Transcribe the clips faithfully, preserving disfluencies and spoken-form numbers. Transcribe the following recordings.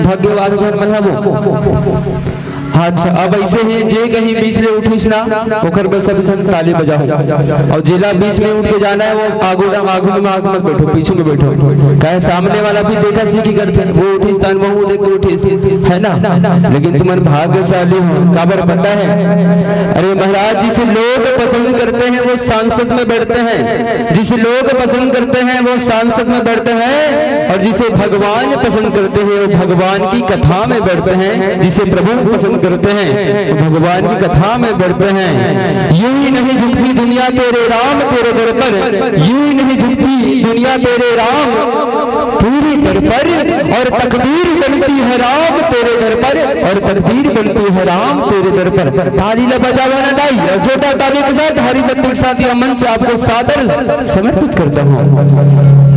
भाग्यवान झन मन हवो। हाँ, अच्छा, अब ऐसे ही जे कहीं बीच ले उठिस ना, ओकर बर सब झन ताली बजाओ। अउ जेला बीच में उठ के जाना है, वो आगू ना, आगू में आगू मत बैठो, पीछू में बैठो। काहे, सामने वाला भी देखा सीखी करथे, वो उठिस तान वो देख के उठिस, है ना? लेकिन तुमन भाग्यशाली हो, काबर पता है? अरे महाराज, जिसे लोग पसंद करते हैं, वो सांसद में बैठते हैं। जिसे लोग पसंद करते हैं, वो सांसद में बैठते हैं, और जिसे भगवान पसंद करते हैं, वो भगवान की कथा में बैठते हैं। जिसे प्रभु पसंद करते हैं, वो भगवान की कथा में बैठते हैं। यूं ही नहीं झुकती दुनिया तेरे राम तेरे दर पर, यूं ही नहीं झुकती दुनिया तेरे राम तेरे दर पर, और तकदीर बनती है राम तेरे दर पर, और तकदीर बनती है राम तेरे दर पर। ताली ला बजावा ना दाई, और जोरदार ताली के साथ हरी बत्ती के साथ यह मंच आपको सादर समर्पित करता हूँ।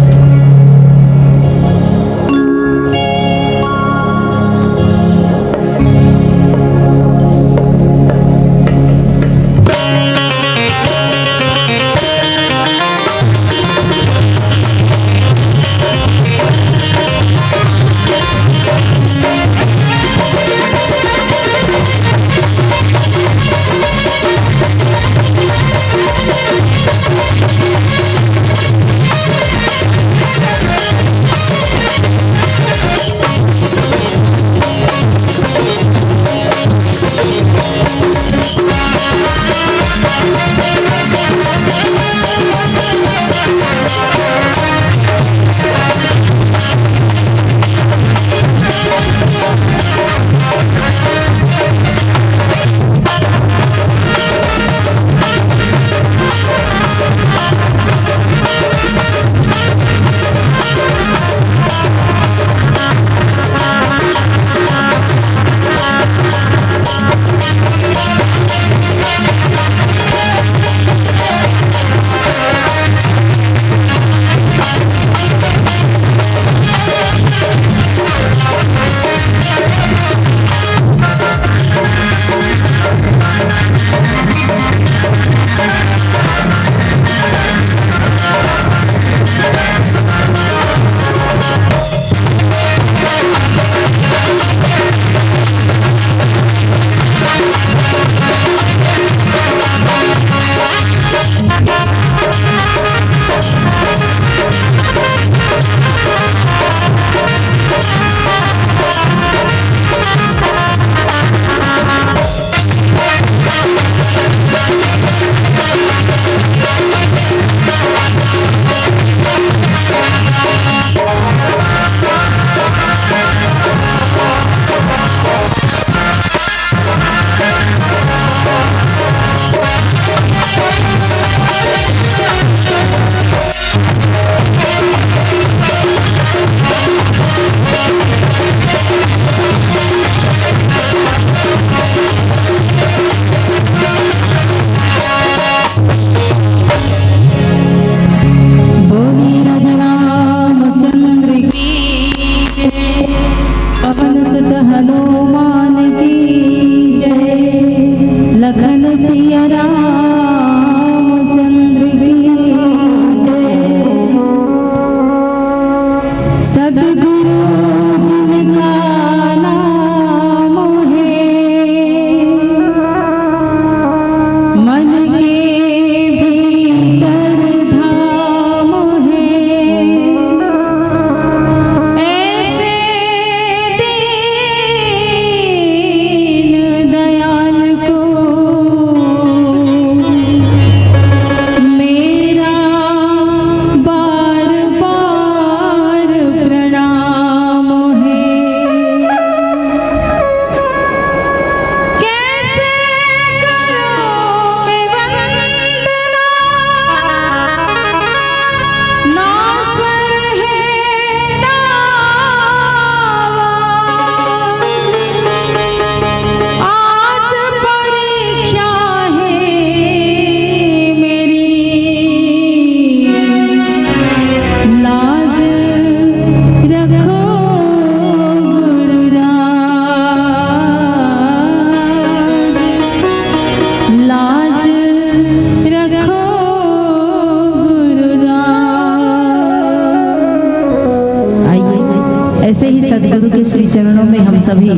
ऐसे ही सदगुरु के श्री चरणों में हम सभी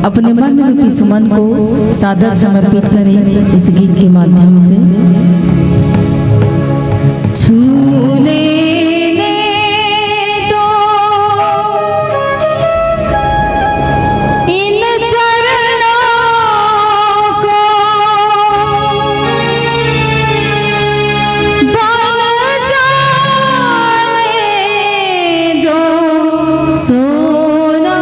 अपने मन रूपी सुमन को सादर समर्पित करें इस गीत के माध्यम से। छू लेने दो इन चरणों को, बन जाने दो सोना।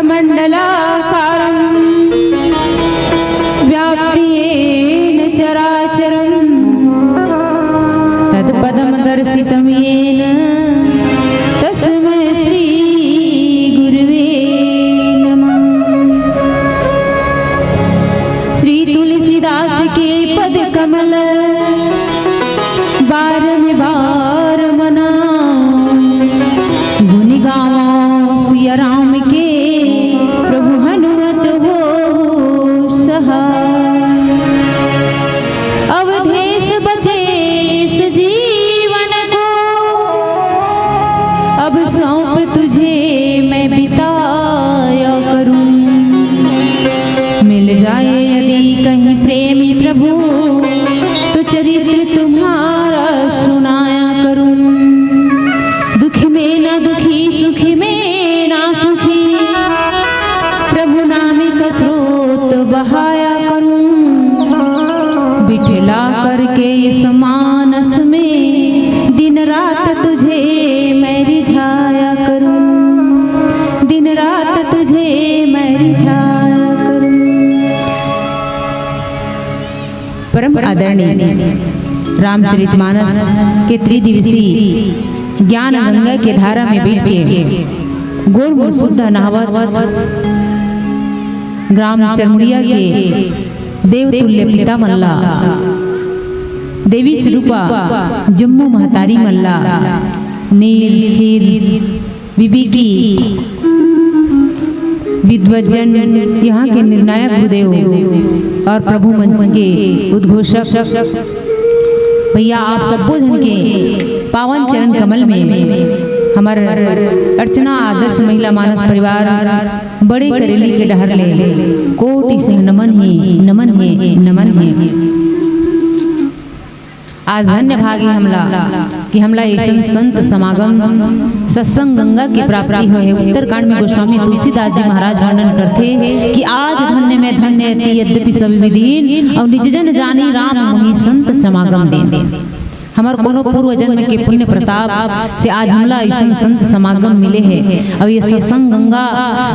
मण्डलाकारं व्याप्तं येन चराचरं तत्पदं दर्शितं येन तस्मै श्री गुरुवे नमः। श्री तुलसीदास के पद कमल बार में बार मनाओ, गुण गावो सिया राम के प्रभु हनुमत हो सहाय। अवधेश बचे इस जीवन को, अब सौंप तुझे मैं बिताया करूं। मिल जाए यदि कहीं प्रेमी प्रभु, तो चरित्र तुम्हारा सुनाया करूं। दुख में ना दुखी, सुख में ना सुखी, प्रभु नाम का स्रोत बहाया करूं। बिठला करके इस मानस में, दिन रात तुझे मैं रिझाया करूं, दिन रात तुझे मैं रिझाया करूं। परम आदरणीय रामचरितमानस के त्रिदिवसीय ज्ञान गंगा के धारा में बैठ के गोड़ मुड़ सुद्धा नहावत ग्राम चरमुड़िया के देवतुल्य पिता मन ला, देवी स्वरूपा जम्मो महतारी मन ला, नील, क्षीर, विवेकी विद्वजन, यहाँ के निर्णायक गुरुदेव और प्रभु मंच के उद्घोषक भैया, आप सबो झन के पावन चरण कमल में हमर अर्चना आदर्श महिला मानस परिवार बड़े करेली के डहर ले कोटि से नमन हे, नमन हे, नमन हे। आज धन्य भागी हमला कि हमला ऐसन संत समागम सत्संग गंगा की प्राप्ति होय हे। उत्तरकांड में गोस्वामी तुलसीदास जी महाराज वर्णन करथे कि आज धन्य में धन्य अति यद्यपि सब विधि हीन, और निज जन जानी राम मोहि संत समागम दीन। हमर कोनो पूर्व जन्म के पुण्य प्रताप से आज हमला ऐसन संत समागम मिले हे। अउ ये सत्संग गंगा,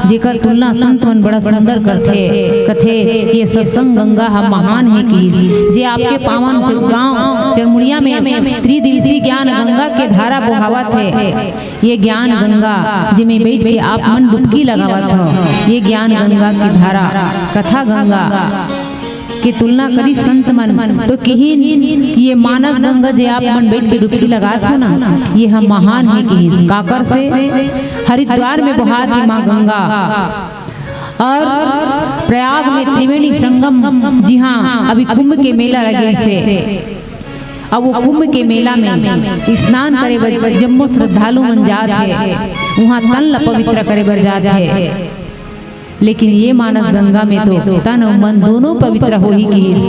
जेकर तुलना संत मन बड़ा सुंदर करथे, कथे, ये सत्संग गंगा ह महान हे किहिस, जे आपके पावन च-, गांव चरमुड़िया में त्रिदिवसीय ज्ञान गंगा के धारा बोहावत हे। ये ज्ञान गंगा, जेमे बैठ के आप मन डुबकी लगावत हो, ये ज्ञान गंगा की धारा, कथा गंगा, के तुलना करिस संत मन, तो किहिन कि ये मानस गंगा जे आप मन बैठ के डुबकी लगात हो ना, ये ह महान हे किहिस। काकर से? हरिद्वार में बोहात हे माँ गंगा, और प्रयाग में त्रिवेणी संगम, जिहाँ अभी कुंभ के मेला लगे से, अब वो कुंभ के मेला में स्नान करे बर जम्मो श्रद्धालु मन जात हे, उहाँ तन ला पवित्र करे बर जात हे। लेकिन ये मानस गंगा में तो तन अउ मन दोनों पवित्र होही किहिस।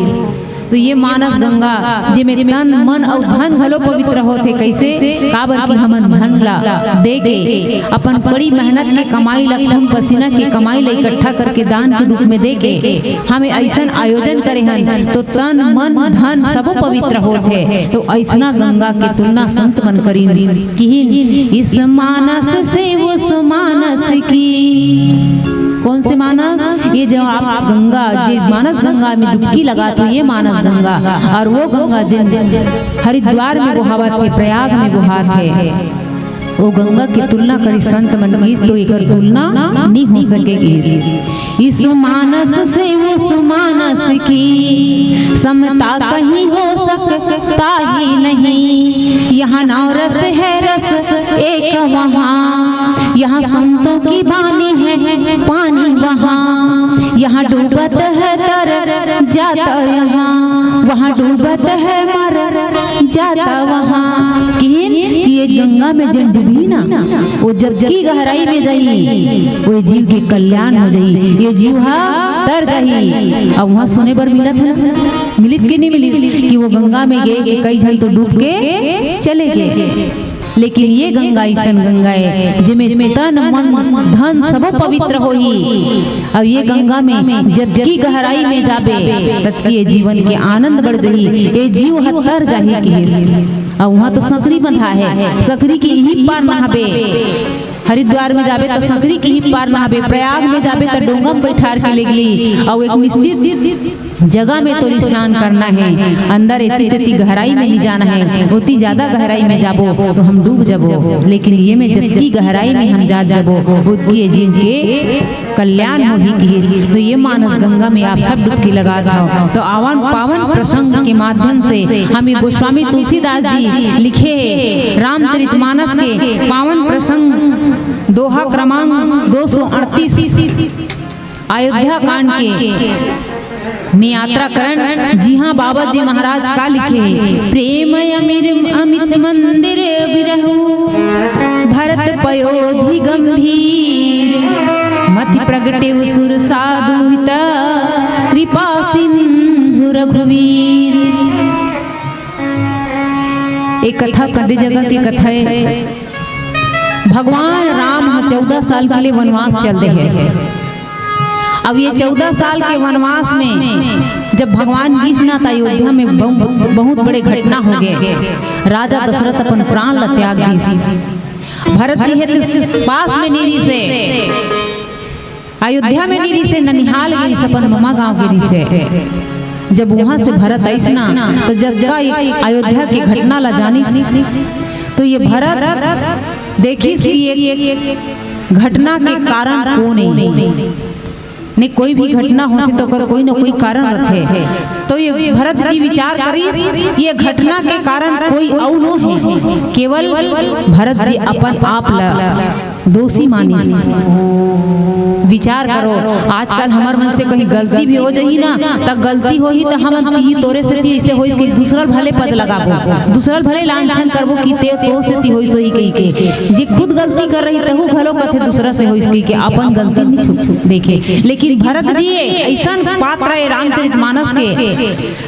तो ये मानस गंगा, जेमे तन, मन अउ धन घलो पवित्र होथे। कइसे? काबर कि हमन धन ला दे के, अपन कड़ी मेहनत के कमाई ला, खून पसीना के कमाई ला इकट्ठा करके दान के रूप में दे के, हमें ऐसन आयोजन करे हन, तो तन, मन, धन सबो पवित्र होथे। तो ऐसना गंगा के तुलना संत मन करिन, किहिन, इस मानस से उस मानस की। कौन से मानस? ये जो आप गंगा, ये मानस गंगा में डुबकी लगात हो, ये मानस गंगा, और वो गंगा जिन हरिद्वार में बोहावत हे, प्रयाग में बोहात हे, वो गंगा के तुलना करिस संत मन किहिस, तो एकर तुलना नी हो सके किहिस। इस मानस से उस मानस की समता कहीं हो सकता ही नहीं। यहाँ नौ रस है, रस एक वहाँ, यहाँ संतों की बानी है, पानी वहाँ। यहाँ डूबत है तर जाता यहाँ, वहाँ डूबत है मर जाता वहाँ। किहिन कि ये गंगा में जब डूबही ना, वो जतकी गहराई में जाही, वो जीव के कल्याण हो जाही, ये जीव हा तर जाही। अब वहाँ सुने बर मिलत हे ना, मिलिस कि नहीं मिलिस, कि वो गंगा में गे के कई झन तो डूब के चले गे। लेकिन ये गंगा अइसन गंगा हे, जेमे तन, मन, धन सबो पवित्र होही। अब ये गंगा में जतकी गहराई में जाबे, ततकी ये जीवन के आनंद बढ़ जाही, ये जीव ह तर जाही किहिस। अब वहाँ तो सकरी बंधा हे, सकरी के इही पार नहाबे। हरिद्वार में जाबे त सकरी के ही पार नहाबे, प्रयाग में जाबे त डोंगा में बैठार के लेगही, अउ एक निश्चित जगह में तोर स्नान करना हे। अंदर एती तेती गहराई में नहीं जाना हे, ओती ज्यादा गहराई में जाबो तो हम डूब जाबो, लेकिन ये में जतकी गहराई में हम जात जाबो, ओतकी ये जीव के कल्याण होही किहिस। तो ये मानस गंगा में आप सब डुबकी लगात हव। तो आवन पावन प्रसंग के माध्यम से हम ये गोस्वामी तुलसीदास जी लिखे हे रामचरितमानस के पावन प्रसंग, दोहा क्रमांक दो सौ अड़तीस, अयोध्या कांड के में यात्रा करन, जिहां बाबा जी महाराज का लिखे हे, "प्रेम अमिर अमित मंदिर बिरहु, भरत पयोधि गंभीर, मति प्रगटे सुर साधु हित, कृपा सिंधु रघुवीर।" ए कथा कदे जगह के कथा हे। भगवान राम ह चौदह साल के लिए वनवास चल दे हे। अब ये चौदह साल के वनवास में जब भगवान गिस ना, त अयोध्या में बहु-, बहुत बड़े घटना हो गए। राजा दशरथ अपन प्राण ल त्याग दिस। भरत जी हे त पास में नहीं रिहिसे, अयोध्या में नहीं रिहिसे, ननिहाल गे रिहिसे, अपन ममा गांव गे रिहिसे। जब वहां से भरत आइस ना, तो जब का अयोध्या के घटना ला जानिस, तो ये भरत देखिस कि ये घटना के कारण कोन हे। नहीं, कोई भी घटना होथे तो ओकर कोई न कोई कारण रथे। तो ये भरत जी विचार करिस, ये घटना के कारण कोई अउ नो हे, केवल भरत जी अपन आप ला दोषी मानिस। विचार करो, आजकल हमर मन से कहीं गलती भी हो जाही ना, त गलती होही त हमन तिही तोरे सेती ऐसे होइस कि दूसरा ल भले पद लगाबो, दूसरा ल भले लांछन करबो कि ते तोर सेती होइस होही कहिके। जे खुद गलती कर रही तहू घलो कथे दूसरा से होइस कहिके, अपन गलती नहीं छु-, देखे। लेकिन भरत जी ऐसन पात्र हे रामचरित मानस के,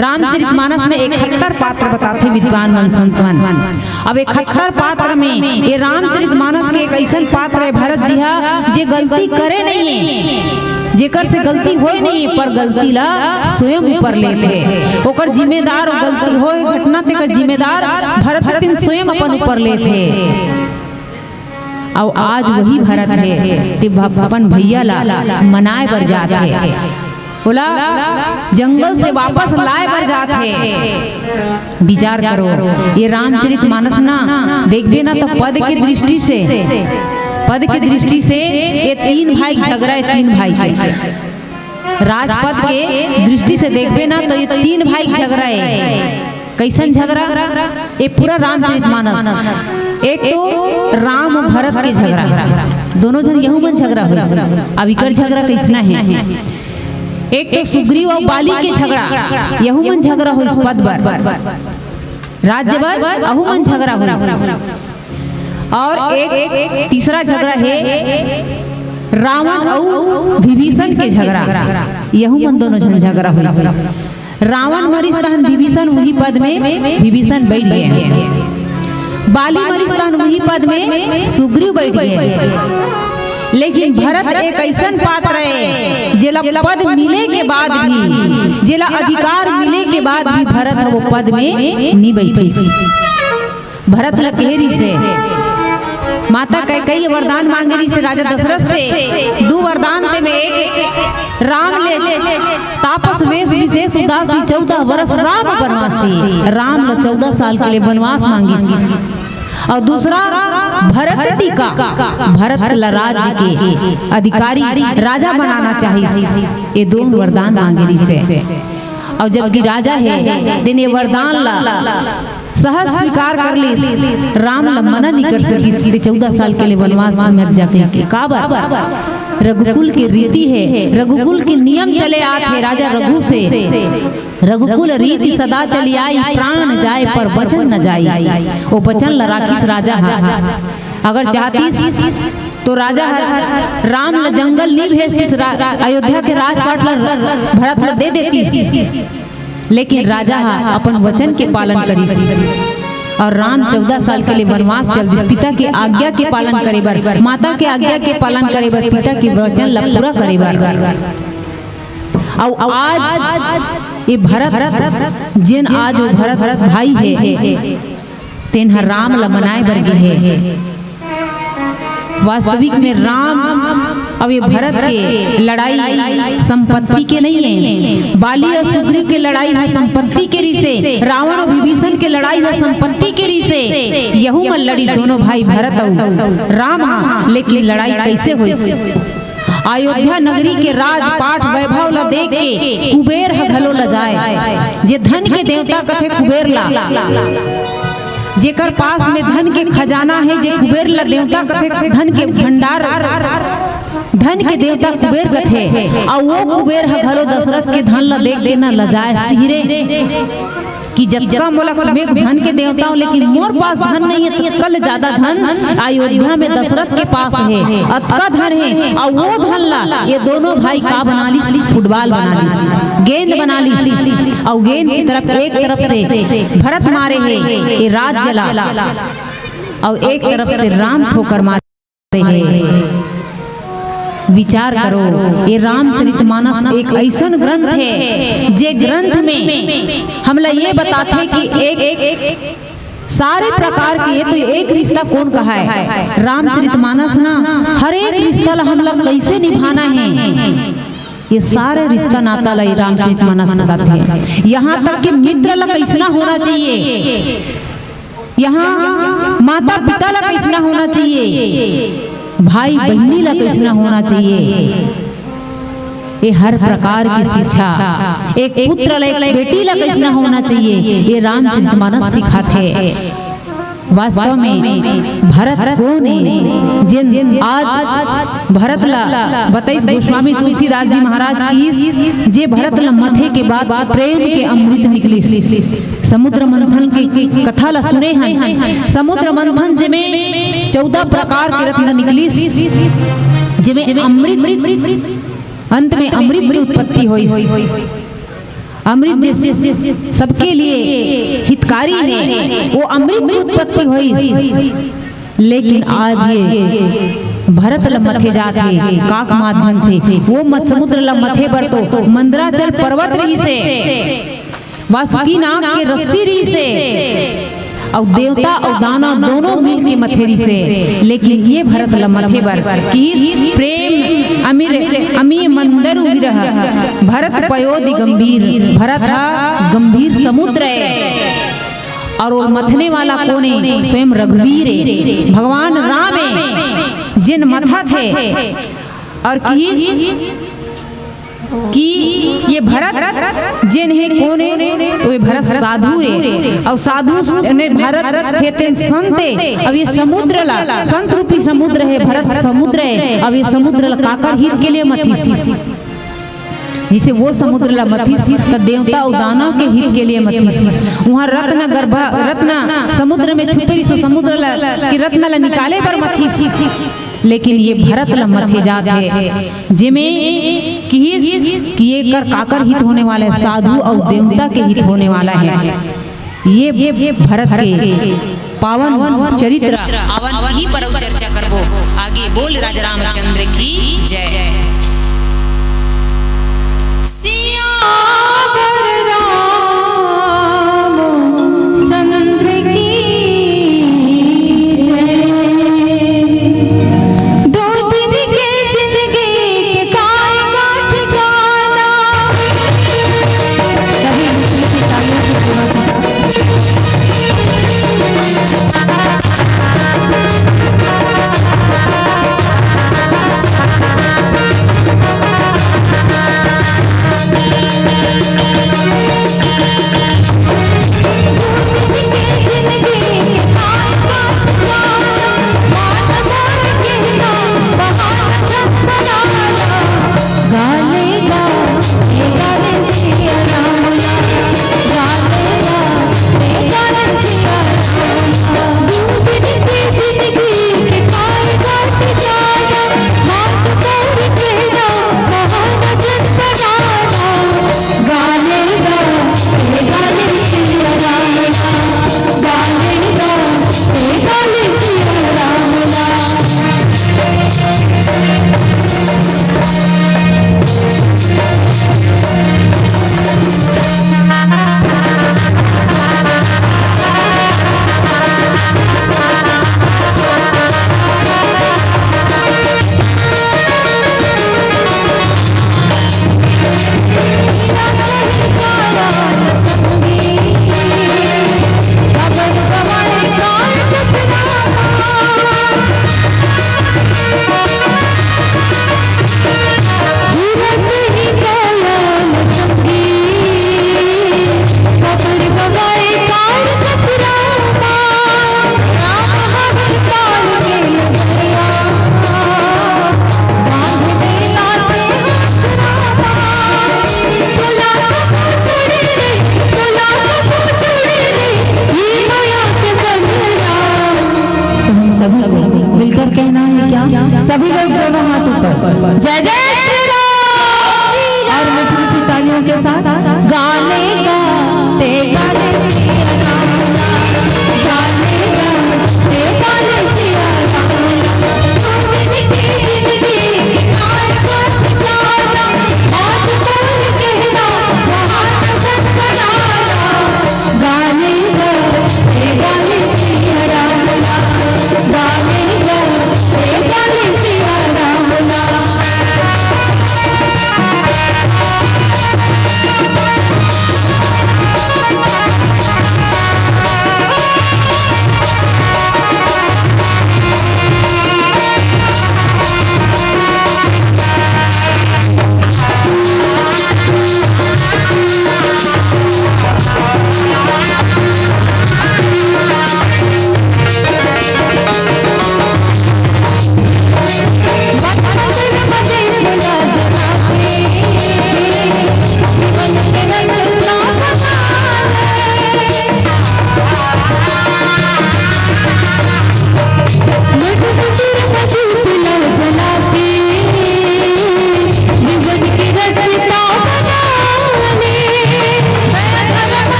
रामचरित मानस में इकहत्तर पात्र बताथे विद्वान मन संत मन। अब इकहत्तर पात्र में ये रामचरित मानस के एक ऐसन पात्र हे भरत जी हा, जे गलती करे नहीं हे, जेकर से गलती होए नहीं हे, पर गलती ला स्वयं ऊपर लेथे। ओकर जिम्मेदार, ओ गलती होए घटना तेकर जिम्मेदार भरत रतिन स्वयं अपन ऊपर लेथे। अउ आज वही भरत हे, ते भ-, अपन भैया ला मनाए बर जात हे, ओला जंगल से वापस लाए बर जात हे। विचार करो, ये रामचरित मानस ना देखबे ना, तो पद के दृष्टि से, पद के दृष्टि से ये तीन भाई के झगरा हे, तीन भाई के। राजपद के दृष्टि से देखबे ना, तो ये तीन भाई के झगरा हे। कैसन झगरा? ये पूरा रामचरित मानस। एक तो राम भरत के झगरा, दोनों झन यहू मन झगरा होइस। अब इकर झगरा कैसना हे? एक तो सुग्रीव अउ बाली के झगरा, यहू मन झगरा होइस पद बर। राज्य बर अहू मन झगरा होइस। और एक तीसरा झगरा हे रावण अउ विभीषण के झगरा, यहू मन दोनों झन झगरा होइस। रावण मरिस तहन विभीषण उही पद में विभीषण बैठ गे। बाली मरिस तहन उही पद में सुग्रीव बैठ गे। लेकिन भरत एक ऐसन पात्र हे, जेला पद मिले के बाद भी, जेला अधिकार मिले के बाद भी भरत ह वो पद में नी बैठिस। भरत ल कहे रिहिसे, माता कैकेयी वरदान मांगे रिहिसे राजा दशरथ से, दू वरदान ते में एक, राम ले तापस वेश विशेष उदासी, चौदह वर्ष राम बनवासी। राम ल चौदह साल के लिए बनवास मांगिस। अउ दूसरा भरत टीका, भरत ल राज्य के अधिकारी राजा बनाना चाहिस। ये दोनों वरदान मांगे रिहिसे। अउ जबकि राजा हे, तेन ये वरदान ला सहज स्वीकार कर लिस। राम ला मना नहीं कर सकिस कि चौदह साल के लिए वनवास में मत जा कहिके। काबर? रघुकुल के रीति हे, रघुकुल के नियम चले आत हे राजा रघु से। रघुकुल रीति सदा चली आई, प्राण जाए पर वचन न जाई। वो वचन ल राखिस राजा हा। अगर चाहतिस तो राजा ह राम ल जंगल नी भेजतिस, रा-, अयोध्या के राजपाट ल भरत ल दे देतिस। लेकिन राजा ह अपन वचन के पालन करिस और राम चौदह साल के लिए वनवास चल दिस, पिता के आज्ञा के पालन करे बर, माता के आज्ञा के पालन करे बर, पिता के वचन ल पूरा करे बर। अउ आज ये भरत, जेन आज वो भरत भाई हे, तेन ह राम ल मनाए बर गे हे। वास्तविक में राम अउ ये भरत के लड़ाई संपत्ति के नहीं है। बाली अउ सुग्रीव के लड़ाई ह संपत्ति के रिसे, रावण अउ विभीषण के लड़ाई ह संपत्ति के रिसे। यहू मन लड़िस दोनों भाई भरत अउ राम ह, लेकिन लड़ाई कैसे होइस? अयोध्या नगरी के राजपाट वैभव ला देख के कुबेर ह घलो लजाए, जे धन के देवता कथे कुबेर ला। जेकर पास में धन के खजाना हे, जे कुबेर ला देवता कथे, धन के भंडार, धन के देवता कुबेर कथे, अउ वो कुबेर ह घलो दशरथ के धन ला देख के न लजाए, सिहरे कि जतका मोला, मैं धन के देवता हूँ, लेकिन मोर पास धन नहीं है, तो कल ज्यादा धन अयोध्या में दशरथ के पास है, अतका धन है, अउ वो धन ला ये दोनों भाई का बना लिस? फुटबॉल बना लिस, गेंद बना लिस, अउ गेंद की तरफ, एक तरफ से भरत मारे है ये राज्य ला, अउ एक तरफ से राम ठोकर मारे है। विचार करो, ये रामचरितमानस एक ऐसन ग्रंथ है, जे ग्रंथ में हमला ये बताथे कि एक, एक सारे प्रकार के, ये तो एक रिश्ता कोन कहाय? रामचरितमानस ना हर एक रिश्ता ला हमला कैसे निभाना है, ये सारे रिश्ता नाता ला ये रामचरितमानस बताथे। यहाँ तक कि मित्र ला कैसना होना चाहिए, यहाँ माता पिता ला कैसना होना चाहिए, भाई बहिनी ला कैसना होना चाहिए, ये हर प्रकार की शिक्षा, एक पुत्र ला, एक बेटी ला कैसना होना चाहिए, ये रामचरितमानस सिखाथे। वास्तव में भरत कोन हे, जेन आज भरत ला बताइस गोस्वामी तुलसीदास जी महाराज की, जे भरत ला मथे के बाद प्रेम के अमृत निकलिस। समुद्र मंथन के कथा ला सुने हन। समुद्र मंथन जेमे चौदह प्रकार के रत्न निकलिस, जेमे अमृत, अंत में अमृत की उत्पत्ति होइस। अमृत जे सबके लिए हितकारी हे, वो अमृत की उत्पत्ति होइस। लेकिन आज ये भरत ल मथे जात हे, काक माध्यम से वो मत समुद्र ल मथे बर तो मंदराचल पर्वत रहिस हे, वासुकी नाग के रस्सी रहिस हे, अउ देवता अउ दानव दोनों मिल के मथे रहिस हे। लेकिन ये भरत ल मथे बर किहिस प्रेम अमिर, अमी मंदरु विरह, भरत पयोधि गंभीर। भरत ह गंभीर समुद्र हे। अउ वो मथने वाला कोन हे? स्वयं रघुवीर हे, भगवान राम हे, जेन मथत हे। अउ किहिस कि ये भरत जेन हे कोन हे? तो ये भरत साधु हे। अउ साधु ने भरत हे तेन संत हे। अउ ये समुद्र ला, संत रूपी समुद्र हे, भरत समुद्र हे। अउ ये समुद्र ला काकर हित के लिए मथिस? जइसे वो समुद्र ला मथिस, त देवता अउ दानव के हित के लिए मथिस। उहाँ रत्न गर्भ, रत्न समुद्र में छुपे रहिस, समुद्र ला, कि रत्न ला निकाले बर मथिस। लेकिन ये भरत ला मथे जात हे, जेमे किहिस कि ये कर काकर हित होने वाला हे, साधु अउ देवता के हित होने वाला हे। ये भरत के पावन चरित्र। आवन इही पर अउ चर्चा करबो। आगे बोल राजा रामचंद्र की जय। सियावर रामचंद्र की जय। दो दिन के जिंदगी के कायगा ठिकाना। सभी मिलकर तालियों की सेवा की। के साथ। गाने गा, ते गाने सिया राम ला, गाने गा, ते गाने सिया राम ला। तू बिन की जिंदगी बेकार का ठिकाना, बात कौन कहना, वहाँ न झटपटाना। गाने गा, ते गाने सिया राम ला, गाने गा, ते गाने सिया राम ला।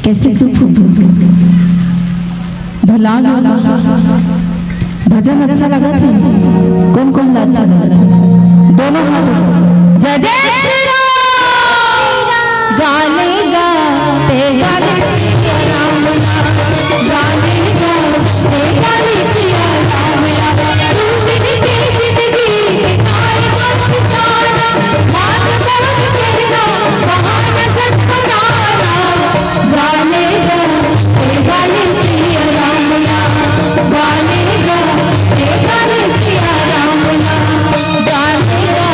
कैसे चुप हो गए? भला भजन अच्छा लगा था? कौन कौन ला अच्छा लगा था? दोनों हाथ ऊपर। जय जय श्री राम। गाने गा, ते गाने सिया राम ला, गाने गा, ते गाने सिया राम ला। तू बिन की जिंदगी बेकार का ठिकाना, बात कौन कहना, वहाँ न झटपटाना। गाने गा, ते गाने सिया राम ला, गाने गा, ते गाने सिया राम ला, गाने गा,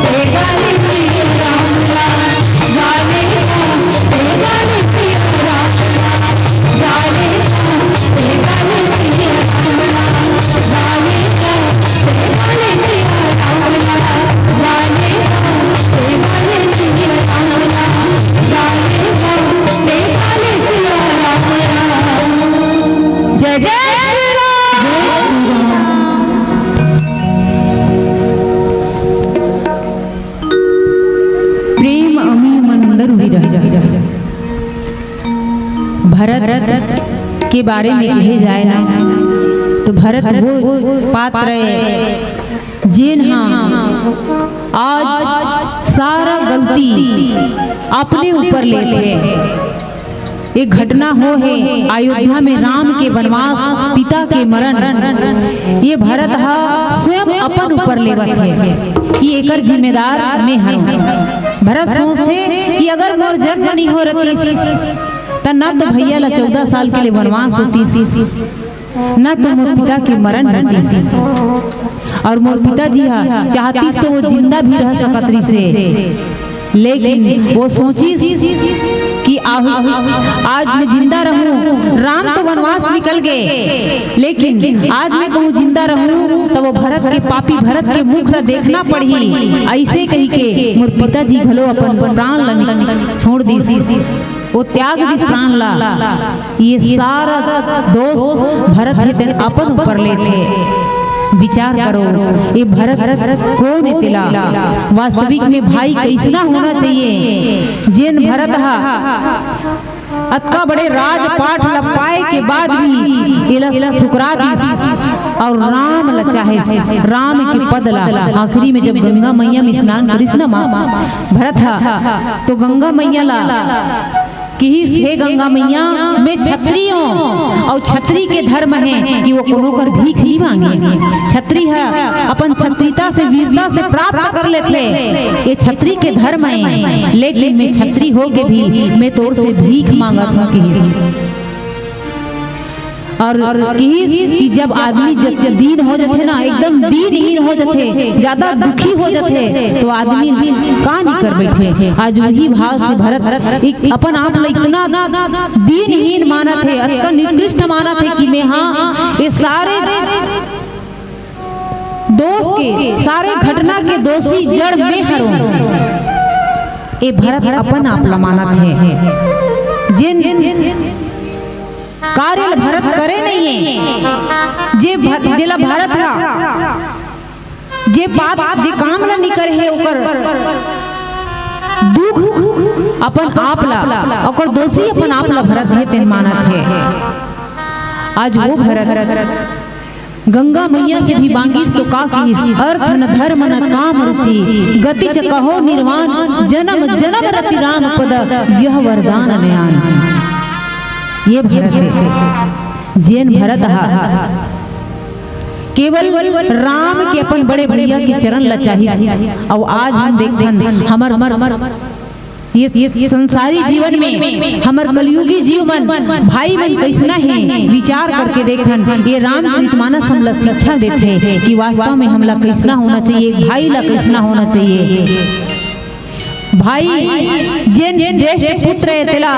ते गाने सिया राम ला, गाने गा, ते गाने सिया राम ला, गाने गा, ते गाने सिया राम ला, गाने गा, ते गाने सिया राम ला, गाने गा, ते गाने सिया राम ला, गाने गा, ते गाने सिया राम ला। जय जय श्री राम। प्रेम अमी मंदर विरह। भरत के बारे में कहे जाए ना, तो भरत वो पात्र है, जेन हा आज सारा गलती अपने ऊपर लेथे। एक घटना हो हे अयोध्या में, राम के वनवास, पिता के मरण, ये भरत हा स्वयं अपन ऊपर लेवत हे कि एकर जिम्मेदार मैं हूँ। भरत सोचथे कि अगर मोर जन्म नहीं हो रतिस, त ना तो भैया ला चौदह साल के लिए वनवास होतिस, ना तो मोर पिता के मरण होतिस। और मोर पिताजी हा चाहतिस तो वो जिंदा भी रह सकत रहिसे, लेकिन वो सोचिस कि आह, आज मैं जिंदा रहूं, राम तो वनवास निकल गए, लेकिन आज मैं कहूँ जिंदा रहूं तो वो भरत के, पापी भरत के मुख ला देखना पड़ही। ऐसे कही के मोर पिताजी घलो अपन प्राण ला नि-, छोड़ दिस। वो त्याग दिस प्राण ला। ये सारा दोष भरत हे तेन अपन ऊपर लेथे। विचार करो, ये भरत कौन हे तेला? वास्तविक में भाई कैसना होना चाहिए? जेन भरत हा अतका बड़े राजपाट ल पाए के बाद भी एला ठुकरा दिस और राम ल चाहे, राम के पद ला। आखिरी में जब गंगा मैया में स्नान करिस ना माँ भरत हा, तो गंगा मैया ला किहिस, "हे गंगा मैया, मैं छत्री हूँ और छत्री के धर्म है कि वो कोनो कर भीख नहीं मांगे।" छत्री है अपन छत्रीता से, वीरता से प्राप्त कर लेथे, ये छत्री के धर्म है, लेकिन मैं छत्री हो के भी मैं तोर से भीख मांगत हूँ किहिस। और किहिस कि जब आदमी जब दीन हो जाथे ना, एकदम दीनहीन हो जाथे, ज्यादा दुखी हो जाथे, तो आदमी का नहीं कर बैठे। आज वही भाव से भरत एक अपन आप ला इतना दीनहीन मानत हे, अतका निकृष्ट मानत हे कि मैं, हाँ, ये सारे दोष के, सारे घटना के दोषी जड़ मैं हरों। ए भरत अपन आप ला मानत हे। जेन कार्य ल भरत करे नइ हे, जे भ-, जेला भरत ह, जे बात, जे काम ल नइ करे हे, ओकर दुख अपन आप ला, ओकर दोषी अपन आप ला भरत हे, तेन मानत हे। आज वो भरत गंगा मैया से भी मांगिस तो का किहिस, "अर्थ न धर्म न काम रुचि, गति च कहो निर्वाण, जन्म जन्म रति राम पद, यह वरदान नयान।" ये भरत हे, जेन भरत हा केवल राम के अपन बड़े भैया के चरण ल चाहिस। अउ आज हम देखथन, हमर ये, ये संसारी जीवन में हमर कलयुगी जीव मन, भाई मन कइसना हे, विचार करके देखन। ये रामचरित मानस हमला शिक्षा देथे कि वास्तव में हमला कइसना होना चाहिए, एक भाई ला कइसना होना चाहिए। भाई जेन ज्येष्ठ पुत्र हे, तेला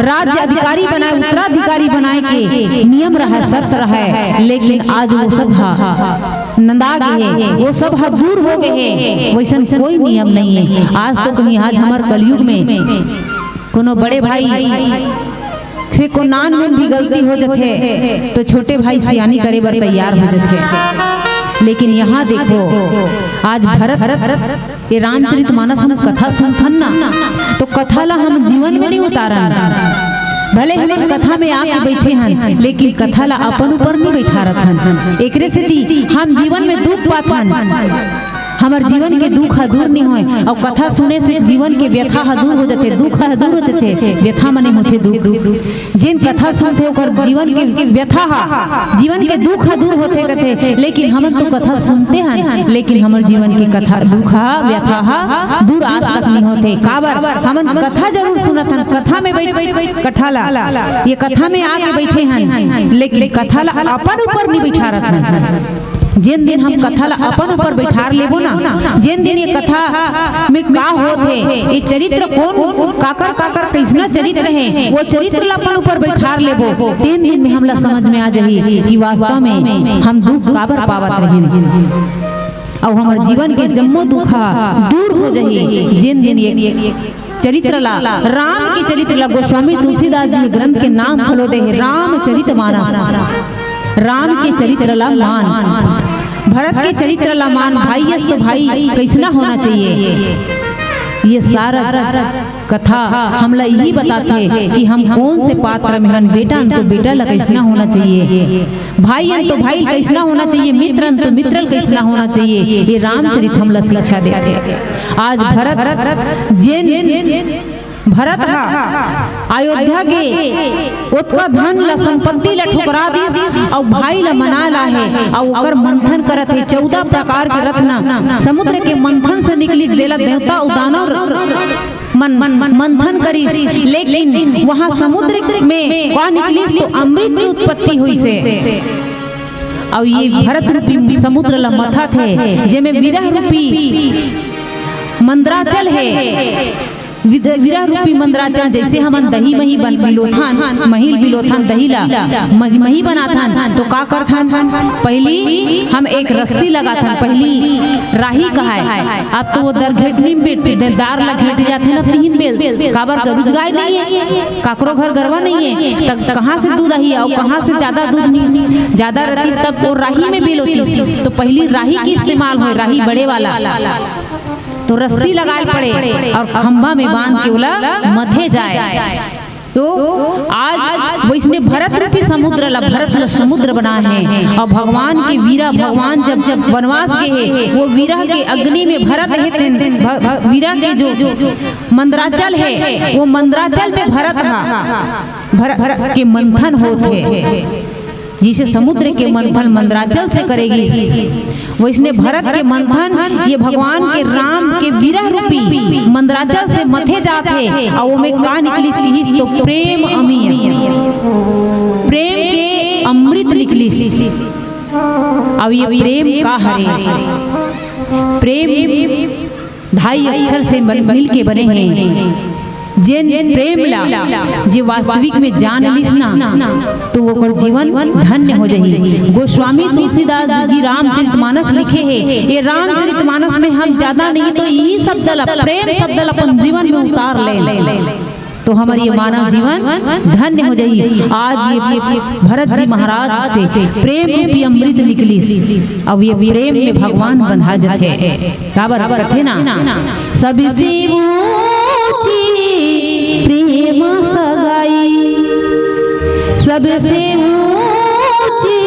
राज्य अधिकारी बनाए, उत्तराधिकारी बनाए के नियम रहय, शर्त रहय, लेकिन आज वो सब हा नंदा गे हे, वो सब ह दूर हो गे हे, वइसन कोई नियम नइ हे। आज तो कहीं, आज हमर कलयुग में कोनो बड़े भाई से को नानमुन भी गलती हो जथे, तो छोटे भाई सियानी करे बर तैयार हो जथे। लेकिन यहाँ देखो, आज भरत ये रामचरित मानस हम कथा सुनथन ना, तो कथा ला हम जीवन में नइ उतारन। भले हमन कथा में आके बइठे हन, लेकिन कथा ला अपन ऊपर नइ बइठारत हन। एकरे सेती हम जीवन में दुख पाथन, हमर जीवन के दुख ह दूर नइ होय, अउ कथा सुने से जीवन के व्यथा ह दूर हो जथे, दुख ह दूर हो जथे, व्यथा मने होथे दुख। जेन कथा सुनथे ओकर जीवन के व्यथा हा, जीवन के दुख हा दूर होथे कथे, लेकिन हमन तो कथा सुनते हन, लेकिन हमर जीवन के कथा दुख हा, व्यथा हा दूर आज तक नइ होथे। काबर? हमन कथा जरूर सुनत हन, कथा में बैठ, बैठ, बैठ कथा ला, ये कथा में आके बैठे हन, लेकिन कथा ला अपन ऊपर नइ बैठारत हन। जेन दिन हम कथा ला अपन ऊपर बैठार लेबो ना, जेन दिन ये कथा में का होत हे, ये चरित्र कोन, काकर काकर कइसना चरित्र हे, वो चरित्र ला अपन ऊपर बैठार लेबो, तेन दिन में हमला समझ में आ जाही कि वास्तव में हम दुख काबर पावत रहेन। अउ हमर जीवन के जम्मो दुख ह दूर हो जाही, जेन दिन ये चरित्र ला, राम के चरित्र ला गोस्वामी तुलसीदास जी ग्रंथ के नाम घलो दे हे, रामचरित मानस। राम के चरित्र ला मान, भरत के चरित्र ला मान, भाई यस तो भाई कइसना होना चाहिए। ये सारा कथा हमला यही बताथे कि हम कौन से पात्र में हन, बेटा अन तो बेटा ला कइसना होना चाहिए, भाई अन तो भाई कइसना होना चाहिए, मित्र अन तो मित्र ला कइसना होना चाहिए। ये रामचरित हमला शिक्षा देथे। आज भरत जेन भरत ह अयोध्या के ओतका धन ल, संपत्ति ल ठुकरा दिस अउ भाई ल मना लाहे अउ ओकर मंथन करत हे। चौदह प्रकार के रत्न समुद्र के मंथन से निकलिस, देला देवता अउ दानव मन, मन, मंथन करिस, लेकिन वहां समुद्र में का निकलिस तो अमृत की उत्पत्ति होइस हे। अउ ये भरत रूपी समुद्र ल मथत हे, जेमे विरह रूपी मंदराचल हे। विद-, विरह रूपी मंदराचल, जइसे हमन दही मही बन-, बिलोथन, मही ल बिलोथन दही ला, मही, मही बनाथन, तो का करथन? पहिली हम एक रस्सी लगाथन, पहिली राही कहाय, अब तो वो दर घेटनी में बेचथे, दार ला घेटे जाथे ना, तिही में बेल, काबर गरुज गाय नइ हे, काकरो घर गरवा नइ हे, त कहाँ से दूध आही अउ कहाँ से जादा दूध नि-, जादा रतिस तब वो राही में बिलोतिस, तो पहिली राही के इस्तेमाल होय, राही बड़े वाला। तो रस्सी लगाए ल पड़े अउ खंभा में बांध के ओला मथे जाए। तो आज वइसने भरत रूपी समुद्र ला, भरत ला समुद्र बनाए हे अउ भगवान के विरह, भगवान जब, जब वनवास गे हे, वो विरह के अग्नि में भरत हे, तेन भ-, भ-, विरह के जो मंदराचल हे, वो मंदराचल में भरत हा, भरत के मंथन होत हे। जइसे समुद्र के मंथन मंदराचल से करे गिस, वइसने भरत के मंथन ये भगवान के राम के विरह रूपी मंदराचल से मथे जात हे, अउ ओमे का निकलिस किहिस तो प्रेम अमृत, प्रेम के अमृत निकलिस। अउ ये प्रेम का हरे? प्रेम ढाई अक्षर से बन, मिल के बने हे। जेन प्रेम ला जे वास्तविक में जान लिस ना, तो ओकर जीवन धन्य हो जाही। गोस्वामी तुलसीदास जी रामचरितमानस लिखे हे, ये रामचरितमानस में हम ज्यादा नहीं तो यही शब्द ला, प्रेम शब्द ला अपन जीवन में उतार ले, तो हमर ये मानव जीवन धन्य हो जाही। आज ये भरत जी महाराज से प्रेम रूपी अमृत निकलिस, अब ये प्रेम में भगवान बंधा जथे। काबर कथे ना, सबसे ऊंची प्रेम सगाई, सबसे ऊंची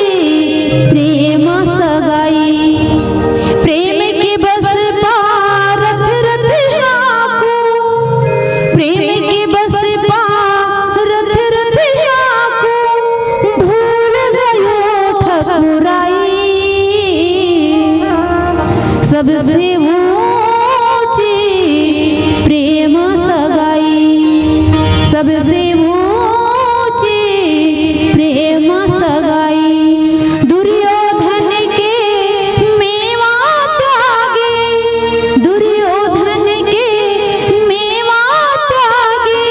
प्रेम सगाई, प्रेम के बस पारथ रथ आंखों, प्रेम के बस पारथ रथ आंखों, भूल गयो ठकुराई। सबसे ऊंची प्रेम सगाई, सबसे ऊंची प्रेम सगाई। दुर्योधन के मेवा त्यागे, दुर्योधन के मेवा त्यागे,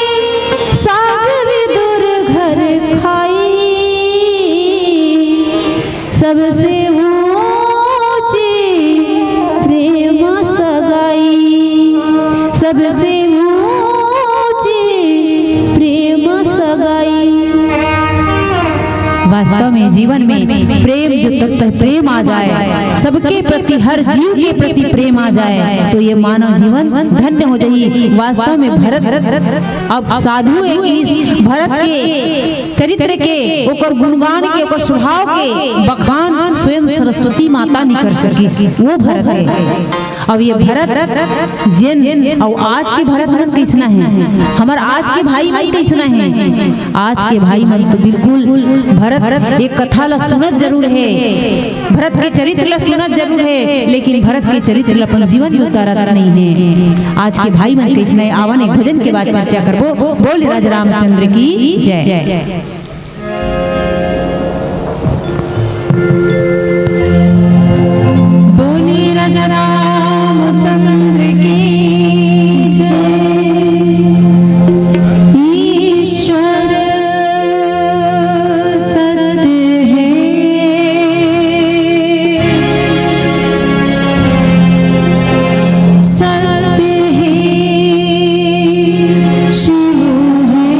साग विदुर घर खाई। सबसे ऊंची प्रेम सगाई, सबसे ऊंची प्रेम सगाई। वास्तव में जीवन में प्रेम, जो तत्व प्रेम आ जाए, सबके प्रति, हर जीव के प्रति प्रेम आ जाए, तो ये मानव जीवन धन्य हो जाही। वास्तव में भरत अब साधु एक इस भरत के चरित्र के, ओकर गुणगान के, ओकर स्वभाव के बखान स्वयं सरस्वती माता नहीं कर सकिस, वो भरत हे। अब ये भरत जेन अउ आज के भरत मन कैसना हे, हमर आज के भाई मन कैसना हे? आज के भाई मन तो बिल्कुल भरत एक कथा ला सुनत जरूर हे, भरत के चरित्र ला सुनत जरूर हे, लेकिन भरत के चरित्र ला अपन जीवन में उतारत नहीं हे। आज के भाई मन कैसना हे, आवन एक भजन के बाद चर्चा करबो। बोल राजा रामचंद्र की जय। बोले राजा रामचंद्र की जय। ईश्वर सत्य है, सत्य है, शिव है।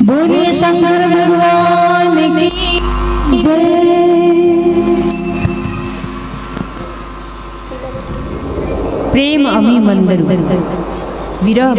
बोलिए शंकर भगवान की जय। प्रेम अमी मंदरु विरह